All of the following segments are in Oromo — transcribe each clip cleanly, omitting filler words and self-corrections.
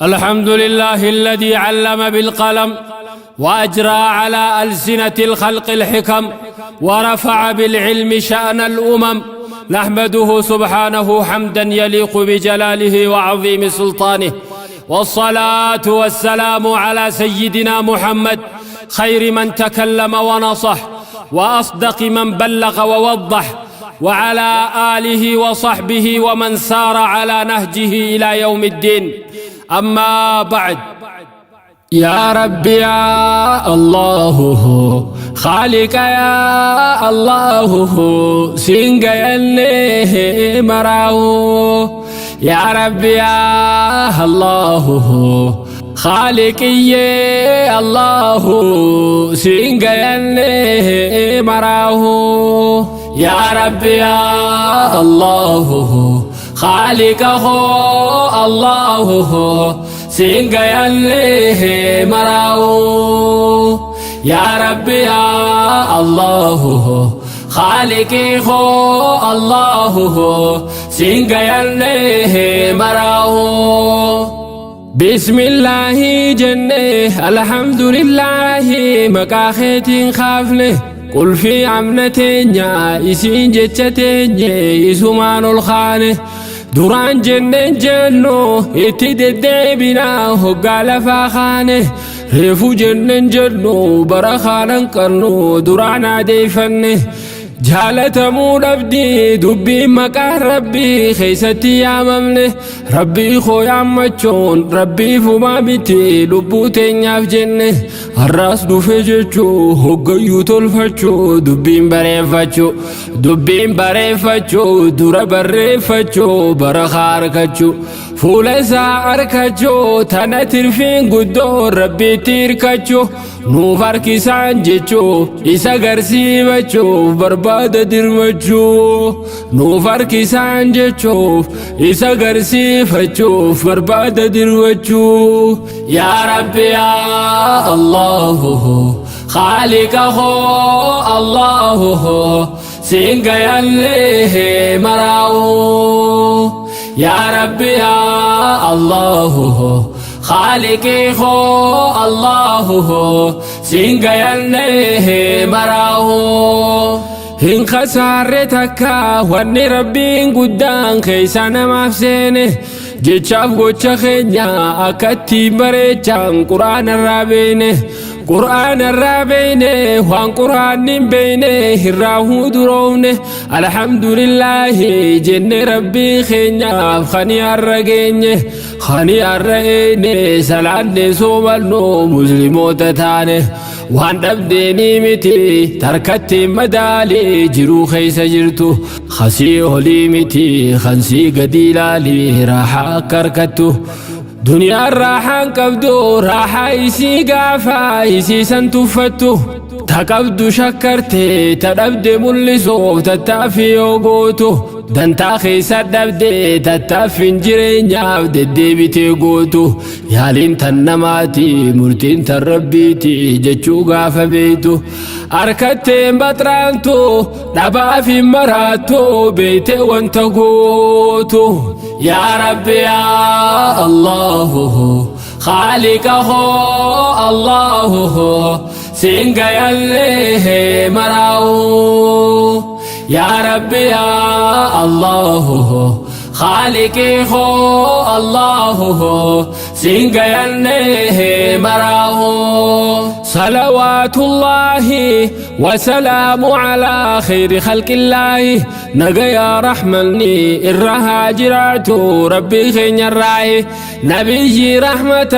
الحمد لله الذي علم بالقلم وأجرى على ألسنة الخلق الحكم ورفع بالعلم شأن الأمم. نحمده سبحانه حمدا يليق بجلاله وعظيم سلطانه، والصلاة والسلام على سيدنا محمد خير من تكلم ونصح وأصدق من بلغ ووضح، وعلى آله وصحبه ومن سار على نهجه إلى يوم الدين. أما بعد، يا رب يا الله خالق يا الله سنجيني مراو، يا رب يا الله خالقي الله سنجيني مراو، يا رب يا الله خالقه الله سنجيني مراو، يا رب يا الله خالقه الله سنجيني مراو. بسم الله جنة الحمد لله مكاخيتين خافنه قل في عمنتين يا إسين جتتين يسومان الخانه duraan jenneen jennu itti deddeebinaa hoggaa lafaa kaane, reefu jenneen jennu bara kaanan qabnu duraan adeeffanne. Jaalatamuu dhabdii dubbiin maqaan rabbii keessatti yaamamne, rabbii koo yaammachuun rabbii fumaa miti lubbuu teenyaaf jenne. Har'aas dhufe jechuu hoggayyuu tolfachuu dubbiin bareeffachuu, dubbiin bareeffachuu dura barreeffachuu, bara harkachuu fuula isaa arkachuu, tana tirfiin guddoo rabbiitti hirkachuu, nuuf harkisaan jechuu isa garsiifachuuf barbaada dirmachuu, nuuf harkisaan jechuuf isa garsiifachuuf barbaada dirmachuu. Yaa Rabbi yaa Allahu خالقه الله سنجيني مراو، يا ربي يا الله خالقه الله سنجيني مراو. Hin khasaarre takka wanni rabbiin guddaan keessa namaaf seene, jechaaf gocha keenya akkatti bareechaan quraana irraa beene, quraana irraa beene, waan quraanni hin beene irraa huduroofne. Alhamdulillaahi jenne rabbii keenyaaf kani har'a geenye, kani har'a eene salaanne soomannu musliimoota taane. Waan dhabdeenii miti tarkatti madaalii jiruu keessa jirtu, khasii olii miti kansii gadi ilaalii raaxaa akka harkattu. Duniyaan raaxaan qabdu raaxaa isii gaafa isii san tuffattu, ta qabdu shakkarte ta dhabde mul'isuuf tattaaffii yoo gootu, dantaa keessa dhabde tattaaffiin jireenyaaf deddeebitee gootu, yaaliin tan namaati murtiin tan rabbiiti jechuu gaafa beeytu, harkatteen baxraantu dhabaaf hin maraattu beeyte wanta gootu. Yaa Rabbi yaa Allahu خالقه الله سنجيني مراو، يا ربي يا الله خالقه الله سنجيني مراو. صلوات الله وسلام على خير خلق الله، نجا يا رحمني الرهاجرات ربي خين الراي، نبي رحمة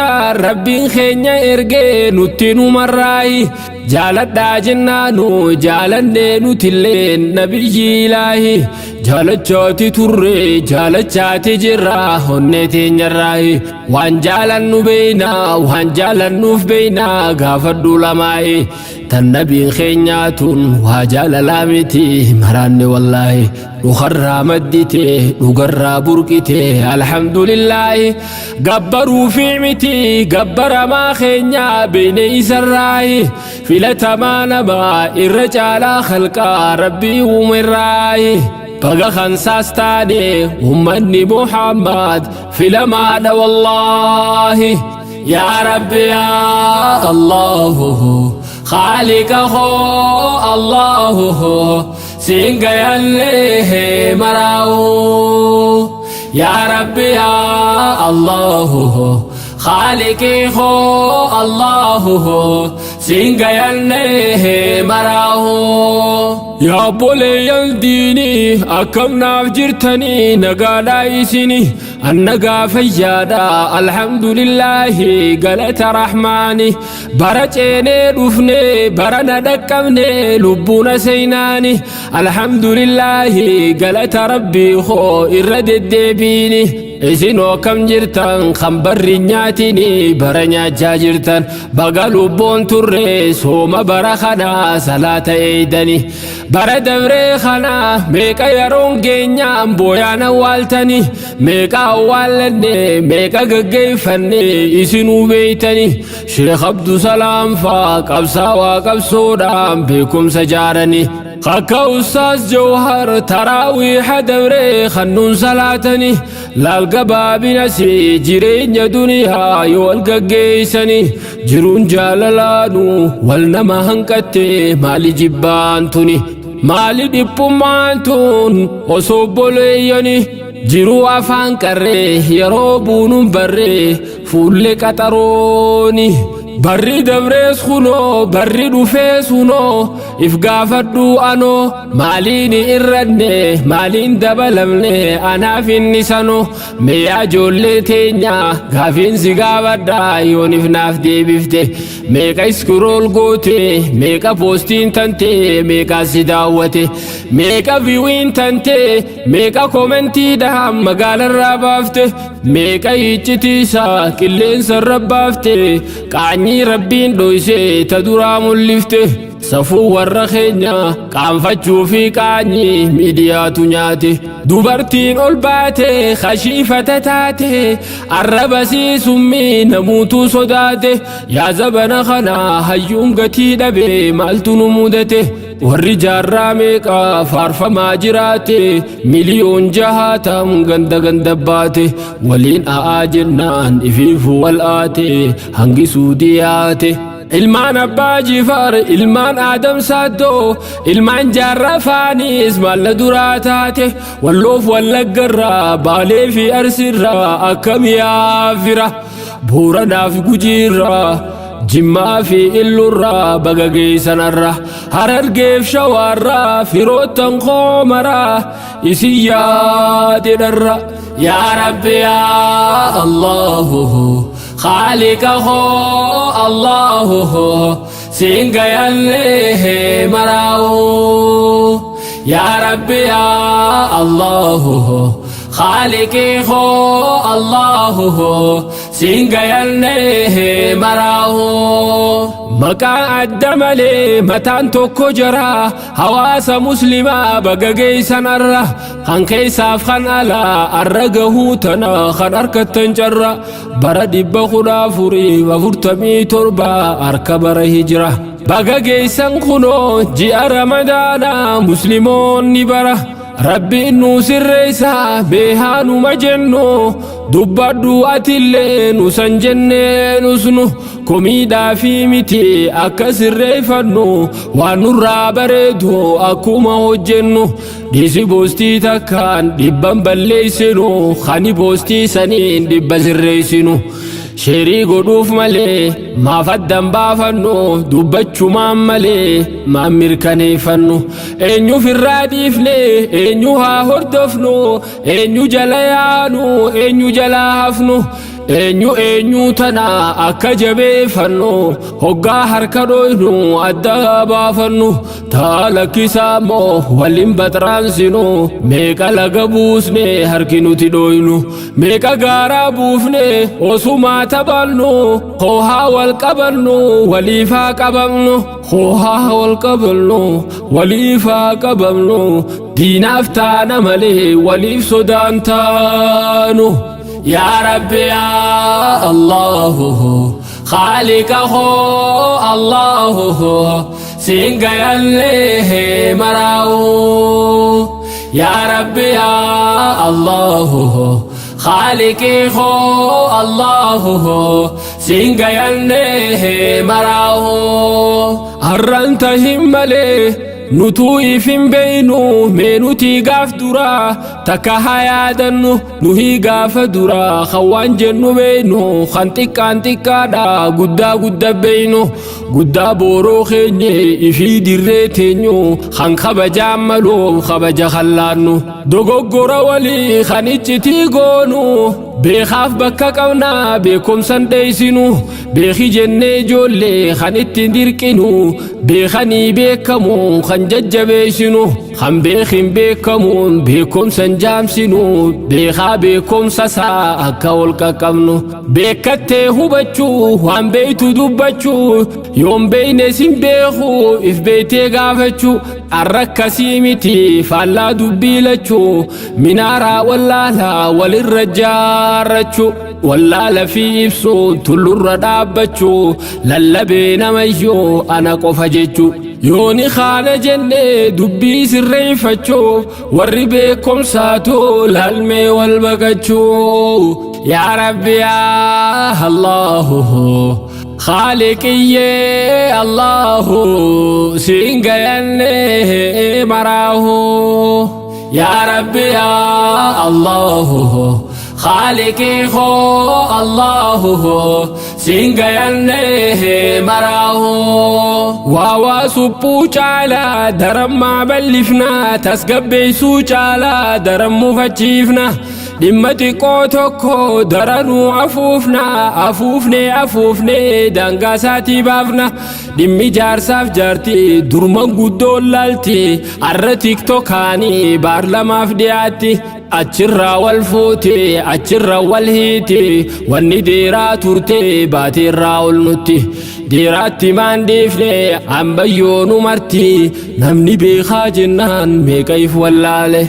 ربي خين إرجي نتنو مراي، جالت جنانو جالني نتلين نبي إلهي، jaalachaati turre jaalachaati jirra onnee teenyarraayi, waan jaalannu beeynaa waan jaalannuuf beeynaa gaafadhu lamaayi, tan nabiin keenyaatun waa jaalalaa miti maraanne wallaahi, dhukarraa maddite dhugarraa burqite alhamdulillaahi, gabbaruu fi miti gabbaramaa keenyaa beeyne isarraayi, filatamaa namaa irra caalaa khalqaa rabbii uumerraayi. Baga kansaas taane ummanni Muhammad filamaadha wallaahi. Yaa Rabbi yaa Allahu Khaaliqa koo Allahu siin gayallee maraa'u. Yaa Rabbi yaa Allahu Khaaliqii koo Allahu siin gayallee maraa'u. Yaa obboleeyyan diinii akkam naaf jirtanii nagaadhaa isini annagaa fayyaadha alhamdulillaahi galata rahmaani bara ceenee dhufne bara na dhaqqabne lubbuuna seenaani alhamdulillaahi galata rabbii koo irra deddeebiini. Isinoo akkam jirtan kan barri nyaatini bara nyaachaa jirtan baga lubbuun turre sooma bara kanaa salaata eeydani bara dabree kanaa meeqa yeroon geenyaan booyaan awwaaltani meeqa awwaallanne meeqa gaggeeffanne isinuu beeytani Sheekh Abdusalaam faa qabsaawaa qabsoodhaan beekumsa jaarani akka Ustaaz Jawhar taraawiiha dabree kannuun salaatani laal gabaabinasi jireenya duniyaa yoo wal gaggeessani jiruun jaalalaanu wal nama hanqatte maali jibbaan tuni maali dhiphummaan tun osoo obboleeyyani jiruu afaan qarree yeroo buunuun barree fuullee qaxarooni barri dabrees kunoo barri dhufees kunoo if gaafadhu anoo maaliin irranne maaliin dabalamne anaaf inni sanoo meeyaa ijoollee teenya gaafiin si gaafadha yoonif naaf deebifte meeqa scroll goote meeqa poostiin tante meeqa si daawwate meeqa viewiin tante meeqa koomentiidhaan magaalarraa baafte meeqa iccitiisaa qilleensarra baafte qaanyii rabbiin dhoyse ta duraa mul'ifte safuu warra keenya qaanfachuu fi qaanyii miidiyaatu nyaate dubartiin ol baate kashiifata taate arraba summii namuutu sodaate yaa zabana kana hayyuun gatii dhabe maaltu nu mudate warri jaarraa meeqa faarfamaa jiraate miliyoon jahaatam ganda ganda baate waliin a'aa jennaan ifiifu wal aate hangisuu diyaate. Ilmaan abbaa jifaar ilmaan aadam saaddoo ilmaan jaarraa faanis maalla duraa taate walloof wallaggarraa baalee fi arsiirraa akkam yaafira booranaaf gujiirraa jimmaa fi illurraa baga geessanarra harargeef shawaarraa firoottan koomaraa isin yaadedharra. Yaa Rabbi yaa Allahu Khaaliqa koo Allahu siin gayallee maraa'u. Yaa Rabbi yaa Allahu Khaaliqii koo Allahu siin gayallee maraa'u. Maqaa adda malee mataan tokko jara hawaasa muslimaa baga geessanarra kan keessaaf kan alaa arra gahuu tana kan harkattan carra bara 1447 harka bara hijira baga geessan kunoo ji'a ramadaanaa musliimoonni bara rabbiin nu sirreessa beehaanuma jennu dubbadhu atillee nu san jennee nusnu komiidhaa fi miti akka sirreeffannu waan nurraa bareedu akkuma hojjennu dhiisi boostii takkaan dhibban balleessinu kani boostii saniin dhibba sirreessinu sheerii godhuuf malee maaf addan baafannu dubbachumaan malee maan mirkaneeffannu eenyuuf irraa dhiifne eenyu haa hordofnu eenyu jala yaanu eenyu jala hafnu eenyu eenyu tana akka jabeeffannu hoggaa harka dhoynu adda baafannu taa lakkisaa immoo waliin baxraansinu meeqa laga buusne harki nuti dhoynu meeqa gaaraa buufne osumaa taphannu hoohaa wal qabannu waliifaa qabamnu hoohaa wal qabannu waliifaa qabamnu diinaaf taana malee waliif sodaan taanu. Yaa Rabbi yaa Allahu Khaaliqa koo Allahu siin gayallee maraa'u. Yaa Rabbi yaa Allahu Khaaliqii koo Allahu siin gayannee maraahu. Har'aan tahin malee nutuu if hin beeynu, mee nutii gaaf duraa takka haa yaadannu. Nuhii gaafa duraa kan waan jennu beeynu, kan xiqqaan xiqqaadha guddaa gudda beeynu, guddaa booroo keenye ifii dirree teenyu, kan kabajaan maluuf kabaja kallaannu, dogoggora walii kan iccitii goonu, beekaaf bakka qabnaa beekumsan dheeysinu, beeki jennee ijoollee kan ittiin dirqinu, beekanii beekamu kan jajjabeessinu, kan beekin beekamuun beekumsan jaamsinu, beekaa beekumsa isaa akka ol qaqqabnu, beekattee hubachuu, waan beeytu dubbachuu, yoon beeyne sin beeku if beeytee gaafachuu. Arra akkasii miti, faallaa dubbii lachuu, minaaraa wallaalaa walirra jaarrachuu, wallaala fi ibsuun tullurra dhaabbachuu, lallabee namayyuu ana qofa jechuu. Yooni kaana jennee dubbii sirreeffachuu, warri beekumsaatu laalmee wal baqachuu. Yaa Rabbi yaa Allahu Khaaliqiyyee Allahu siin gayannee maraahu. Yaa Rabbi yaa Allahu Khaaliqii koo Allahu siin gayannee maraahu. Waa waa suphuu caalaa darammaa bal'ifnaa, tasgabbeessuu caalaa daran mufachiifna, dhimma xiqqoo tokko daranuu afuufna, afuufnee afuufnee daangaa isaatii baafna. Dhimmi jaarsaaf jaartii durman guddoon laalti, arra TikTokaanii baarlamaaf dhiyaatti, achirraa wal fuute, achirra wal hiiti. Wanni deeraa turte baateerraa ol nutti deeraatti maan dhiifne ambayyoonu marti. Namni beekaa jennaan meeqa if wallaale,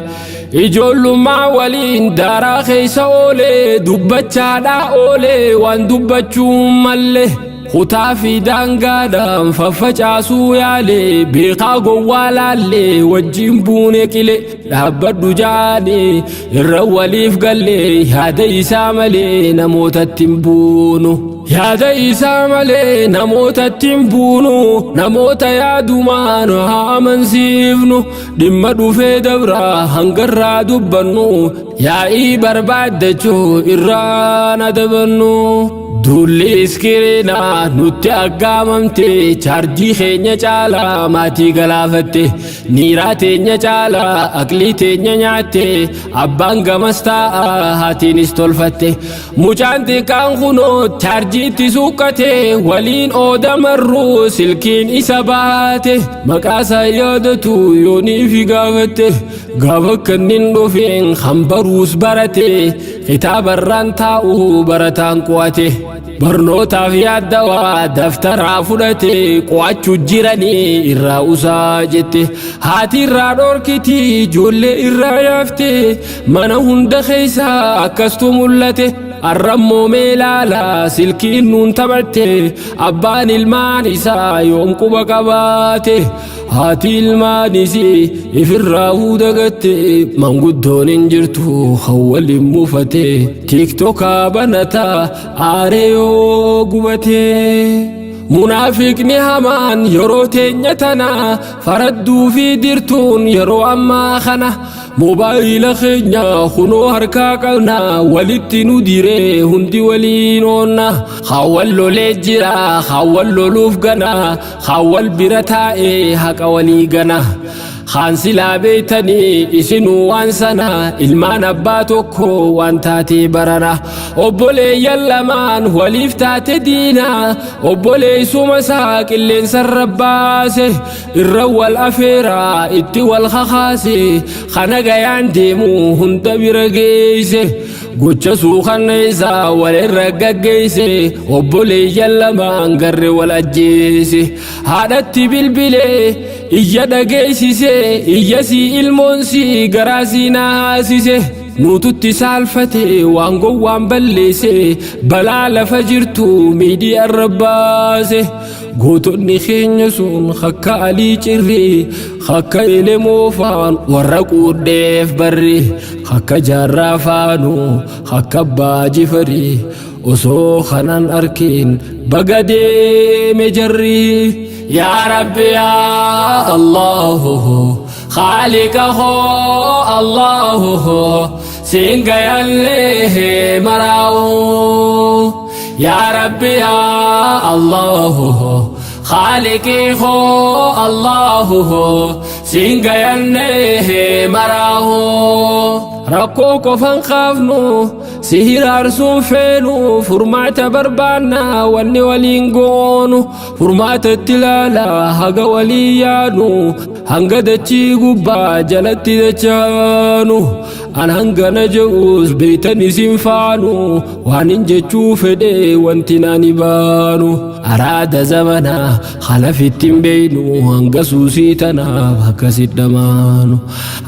ijoollummaa waliin daaraa keessa oolee, dubbachaadhaa oolee, waan dubbachuu malle kutaa fi daangaadhaan faffacaasuu yaale, beekaa gowwaa laallee wajjin buune qile, dhaabbadhu jaanii irra waliif galle, yaada isaa malee namootatti hin buunu. Yaada isaa malee namootatti hin buunu, namoota yaadumaan haa amansiifnu. Dhimma dhufee dabraa hangarraa dubbannu, yaa'ii barbaaddachuu irraa adabannu. Duulli iskiriinaa nutti aggaamamte, chaarjii keenya caalaa maatii galaafatte, niiraa teenya caalaa aqlii teenya nyaatte. Abbaan gamas taa'a, haatiinis tolfatte, mucaan xiqqaan kunoo chaarjiitti suuqqate, waliin oodamarruu silkiin isa baate, maqaasaa yaadatu yoonii fi gaafatte. Gaafa kannin dhufeen kan baruus barate, kitaabarraan taa'u barataan qo'ate, barnootaaf yaaddawaa daftaraa fudhate, qo'achuu jiranii irraa usaa jette. Haati irraa dhorkiti, ijoollee irraa yaafte, mana hunda keessaa akkastu mul'ate. Arrammoo meelaala silkiin nuun taphatte, abbaan ilmaan isaa yoom quba qabaate, haati ilmaanis ifirraa dagatte, manguddoon hin jirtu kan waliin muufate, TikTokaa banataa aaree yoo gubate. Munaafiqni hamaan yeroo teenya tana faradduu fi dirtuun yeroo ammaa kana moobaayila keenya kunoo harkaa qabna, walitti nu diree hundi waliin oonna. Haawwan lolee jira, haawwan loluuf gana, haawwan bira taa'ee haqa walii gana. Haan silaa beeytanii isinuu waan sana, ilmaan abbaa tokko waan taatee barana, obboleeyyan lamaan waliif taate diina, obboleessuma isaa qilleensarra baase, irra wal afeeraa itti wal kakaase, kana gayaan deemu hunda bira geeyse, gocha suukanna isaa walirra gaggeeyse, obboleeyyan lamaan garre wal ajjeese. Haadhatti bilbilee iyya dhageessise, iyya sii ilmoon sii garaa sii naasise. Nuututti saalfate waan gowwaan balleesse, balaa lafa jirtu miidiyaa irra baase. Gootonni keenya sun akka Alii Cirrii, akka Elemoo faan warra quudheef barri, akka Jaarraa faanu, akka Abbaa Jifarii, osoo kanan arkin baga deeme jarri. Yaa Rabbi yaa Allahu Khaliqa hoo Allahu siin gayallee maraa'u. Yaa Rabbi yaa Allahu Khaliqi hoo Allahu siin gayallee maraa'u. Rakkoo qofan kaafnu, si hiraarsuun feenu, furmaata barbaanna wanni waliin goonu. Furmaata itti ilaala haga walii yaanu, hanga dachii gubbaa jalatti dachaanu. An hangana je'us beeytan isin faanu, waan hin jechuu fedhe wanti nani baanu. Araada zamanaa kalafitti hin beeynu, hanga suusii tanaaf akkasit dhamaanu.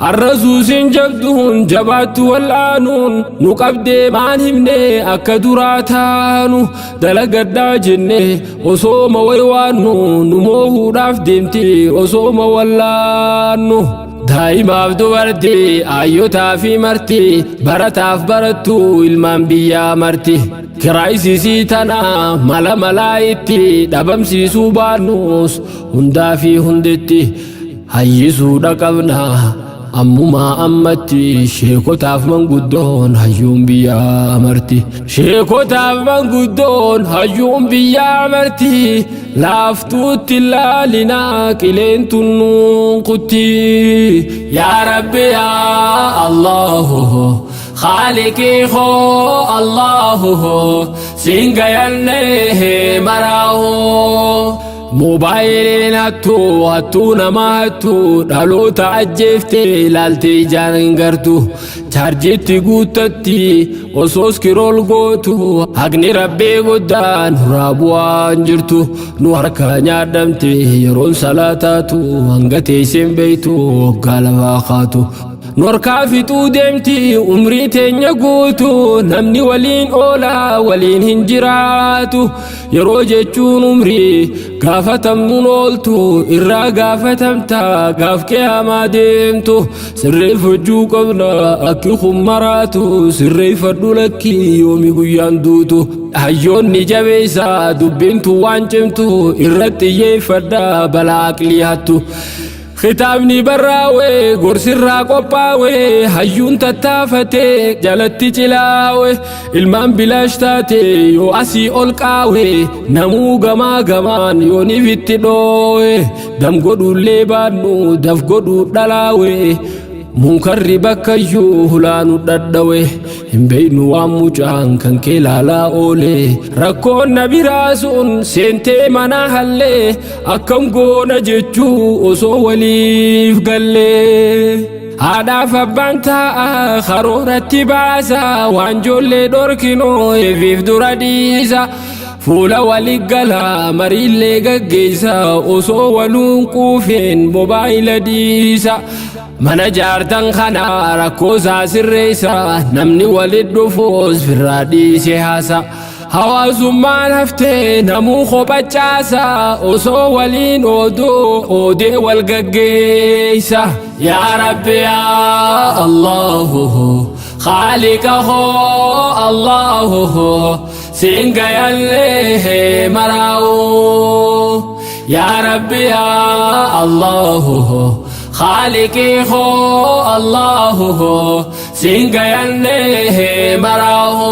Har'a suusiin jabduun jabaattu wal'aanuun nu qabdee maan himne akka duraa taanu. Dalagadhaa jenne osooma waywaannu, nu moohuudhaaf deemti osooma wallaannu. Daa'imaaf dubartii, ayyotaa fi marti, barataaf barattu, ilmaan biyyaa marti. Kiraayisisii tana mala malaa itti dhabamsiisuu baannus, hundaa fi hundetti hayyisuudha qabna. Ammumaa ammatti sheekotaaf manguddoon hayyuun biyyaa marti. Sheekotaaf manguddoon hayyuun biyyaa marti. Laaftuutti laalinaa qileen tunnuun kutti. Yaa Rabbi yaa Allahu Khaliqii hoo Allahu siin gayallee maraa'u. Moobaayiliin hattuu, hattuu nama hattuu, dhaloota ajjeeftee ilaaltee ijaan hin gartu. Chaarjiitti guuttatti osoo scroll gootu, haqni Rabbii guddaan nurraa bu'aan jirtu. Nu harkaa nyaadhamte yeroon salaataatu, hanga teesseen beeytu waggaa lafaa kaatu. Nu harkaa fixuu deemti umrii teenya guutu, namni waliin oolaa waliin hin jiraatu. Yeroo jechuun umrii gaafatamnuun ooltu, irraa gaafatamta gaaf qiyaamaa deemtu. Sirreeffachuu qabna akki kun maraatu, sirreeffadhu lakkii yoomi guyyaan duutu. Hayyoonni jabeessa dubbintu waan cimtu, irratti xiyyeeffadha balaa aqlii hattu. Kitaabni barraa'e gorsirraa qophaa'e, hayyuun tattaafatee jalatti cilaawe. Ilmaan bilaash taate yoo asii ol qaawe, namuu gamaa gamaan yooniif itti dhoowe. Dam godhuullee baannu daf godhuu dhalaawe, munkarri bakkayyuu hulaanu dhadhawe. Hin beeynu waan mucaan kan kee laalaa oole. Rakkoon na biraa sun seentee mana hallee, akkam goona jechuu osoo waliif gallee. Haadhaaf abbaan taa'a karooratti baasa, waan ijoollee dhorkinoo eefiif dura dhiisa. Fuula walii gala mariillee gaggeessa, osoo waluun quufeen mobaayila dhiisa. Mana jaartan kana rakkoo isaa sirreessa, namni walit dhufuus firraa dhiise haasa. Hawaasummaan haftee namuu kophachaasa, osoo waliin ooduu oodee wal gaggeessa. Yaa Rabbi yaa Allahu Khaliqa hoo Allahu siin gayallee maraa'u. Yaa Rabbi yaa Allahu Khaliqii hoo Allahu siin gayallee maraa'u.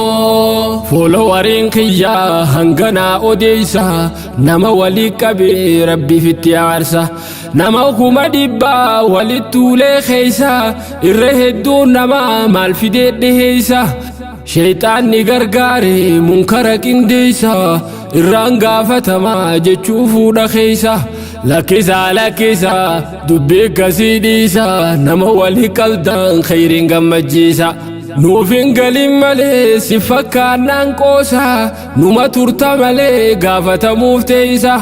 Followeriin kiyyaa hanganaa odeessa, nama walii qabee Rabbiif itti aarsa. Nama 100,000 walitti tuulee keessa, irra hedduun nama maal fidee dhiheessa. Sheexaanni gargaare munkara qindeessa, irraan gaafatamaa jechuu fuudha keessa. Lakkisaa, lakkisaa, dubbii akkasii dhiisa, nama walii qabdan khayriin gammachiisa. Nuuf hin galin malee si fakkaannaan qoosa, numa turta malee gaafatamuuf teessa,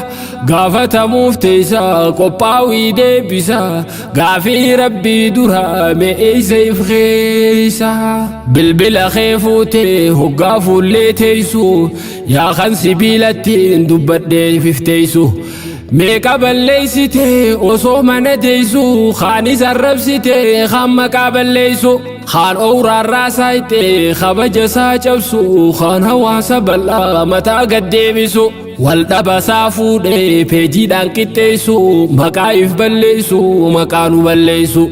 gaafatamuuf teessa, qophaa'ii deebisa gaafii rabbii dura me'eessa if keessa. Bilbila kee fuutee hoggaa fuullee teessu, yaa kan sibiilattiin dubbadhee ifteessu. Meeqa balleessite osoo mana teessu, kaanis arrabsite, kaan maqaa balleessu, kaan owraarraa saayite kabaja isaa cabsu, kaan hawaasa bal'aa mataa gad deebisu, wal dhabasaa fuudhee peejiidhaan qixxeessu, maqaa if balleessu, maqaa nu balleessu.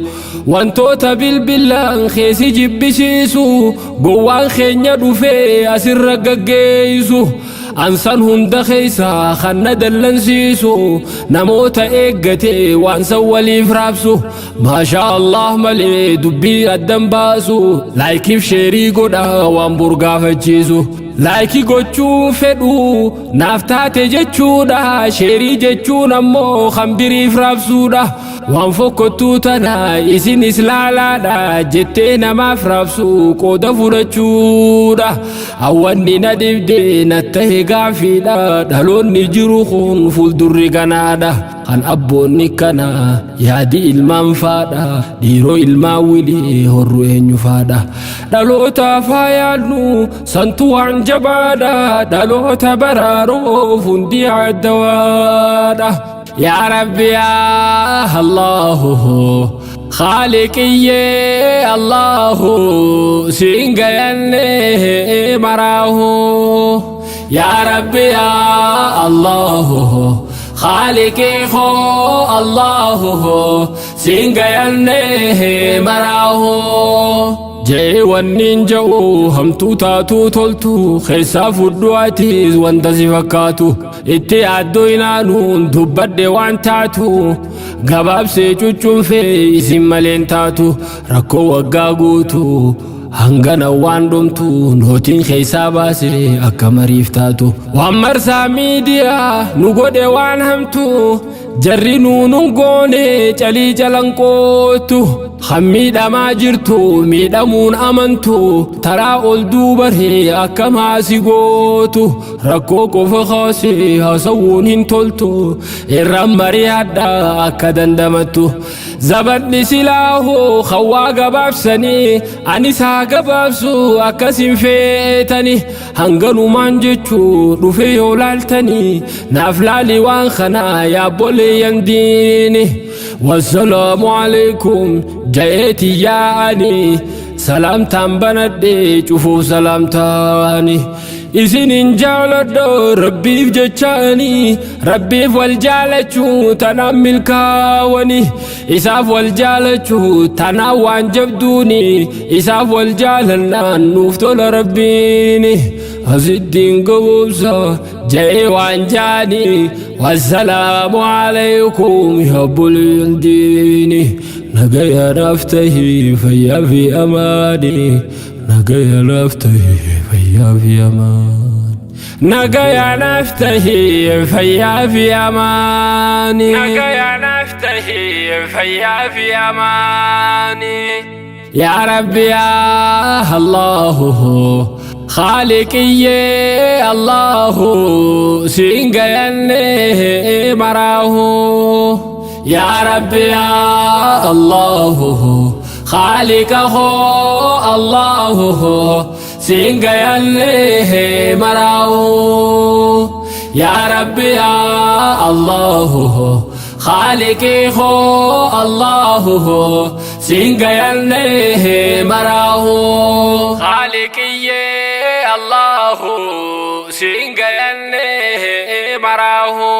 Wantoota bilbilaan keessi jibbisiisu gowwaan keenya dhufee asirra gaggeessu. Ansan hunda keessa kan na dallansiisu namoota eeggate waan san waliif raabsu, maashaa Allah malee dubbii addan baasu, like iif share godha waan burgaafachiisu. Like gochuu fedhu naaf taate jechuudha, share jechuun ammoo kan biriif raabsuudha. Waan fokkottuu tana isinis laalaadha jettee namaaf raabsu qooda fudhachuudha. Hawwanni na dhibde na tahe gaafiidha, dhaloonni jiru kun fuuldurri ganaadha. Kan abboonni kana yaadi ilmaan faadha, dhiiroo ilmaan wilii horru eenyu faadha. Dhalootaaf haa yaadnu, santu waan jabaadha, dhaloota baraaruuf hundi addawaadha. Yaa Rabbi, yaa Allahu, Khaaliqiyyee Allahu, siin gayanne maraahu. Yaa Rabbi, yaa Allahu, Khaaliqii koo Allahu, siin gayanne maraahu. Jee wanniin ja'u hamtuu taatuu toltu keessaa fudhu, atiis wanta si fakkaatu itti yaaddoo inaanuun dubbadhe waan taatu gabaabsee cuccunfee isin maleen taatu. Rakkoo waggaa guutu hangana waan dhumtu nootiin keessaa baase akka mariif taatu. Waan marsaa miidiyaa nu godhe waan hamtu jarri nuunun goone calii calanqootu, kan miidhamaa jirtu miidhamuun amantu, taraa ol duubaree akka maasi gootu. Rakkoo qofa kaasee haasawuun hin toltu, irraan mari'adha akka dandamattu. Zabanni silaahoo hawaa gabaabsanii anis haa gabaabsu akkasin feetani, hanganumaan jechuu dhufe yoo laaltanii naaf laali waan kanaa yaabboleeyyan diini. Wassalaamu alaikum jayeeti yaa'ani, salaamtaan banadhe cufuuf salaamtaani. Isinin jaaladha rabbiif jechaani, rabbiif wal jaalachuu tanaan milkaawani, isaaf wal jaalachuu tanaan waan jabduuni, isaaf wal jaalannaan nuuf tola rabbiini. Asittiin gaboobsa ja'ee waan jaani. Wassalaamu alaykum yaabboleeyyan diini, nagaya naaf tahii fayyaa fi amaani, nagaya naaf tahii fayyaa fi amaani, nagaya naaf tahii fayyaa fi amaani, nagaya naaf tahii fayyaa fi amaani. Yaa Rabbi, yaa Allahu, Khaaliqiyyee Allahu, siin gayanne maraahu. Yaa Rabbi, yaa Allahu, Khaaliqa koo Allahu, siin gayanne maraahu. Yaa Rabbi, yaa Allahu, Khaaliqii koo Allahu, siin gayanne maraahu. Khaaliqiyyee Allahu, siin gayanne maraahu.